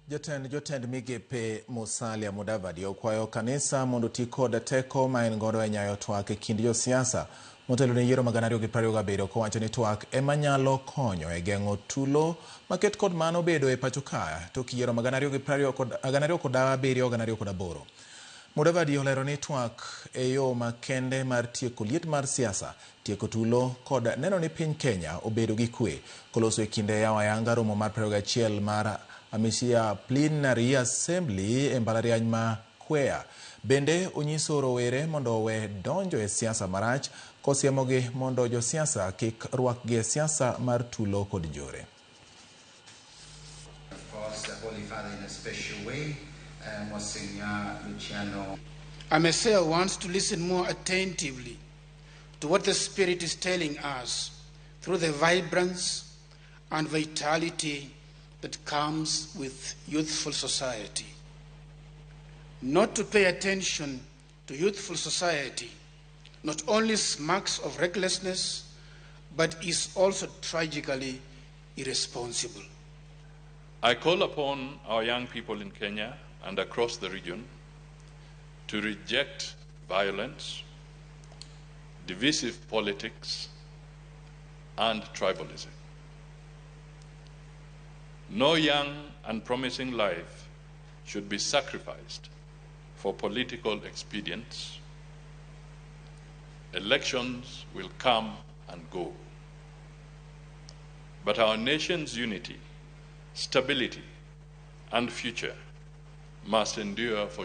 Jatend jotend migepe Musalia Mudavadi okwayo kanisa mondo oti kod teko ma en godo e nyayo twak e kind josiasa motelo ne yiero mag 2027, kowacho ni twak ema nyalo konyo e geng'o tulo maket kod mano bedo e pacho ka tok yiero mag 2027 2008. Mudavadi olero ni twak e yo makende mar tieko liet mar siasa, tieko tulo kod neno ni piny Kenya obedo gi kwe. Koloso e kinde yawo ayanga romo mar 21 mar Amisia Plenary Assembly e mbalariany ma Kwea. Bende onyiso rowere mondo owe donjo e siasa marach, kosiemogi mondo josiasa kik rwakgi e siasa mar tulo kod njore. Of course, the Holy Father in a special way, Monsignor Luciano. AMECEA wants to listen more attentively to what the Spirit is telling us through the vibrance and vitality that comes with youthful society. Not to pay attention to youthful society not only smacks of recklessness, but is also tragically irresponsible. I call upon our young people in Kenya and across the region to reject violence, divisive politics, and tribalism. No young and promising life should be sacrificed for political expedients. Elections will come and go. But our nation's unity, stability, and future must endure for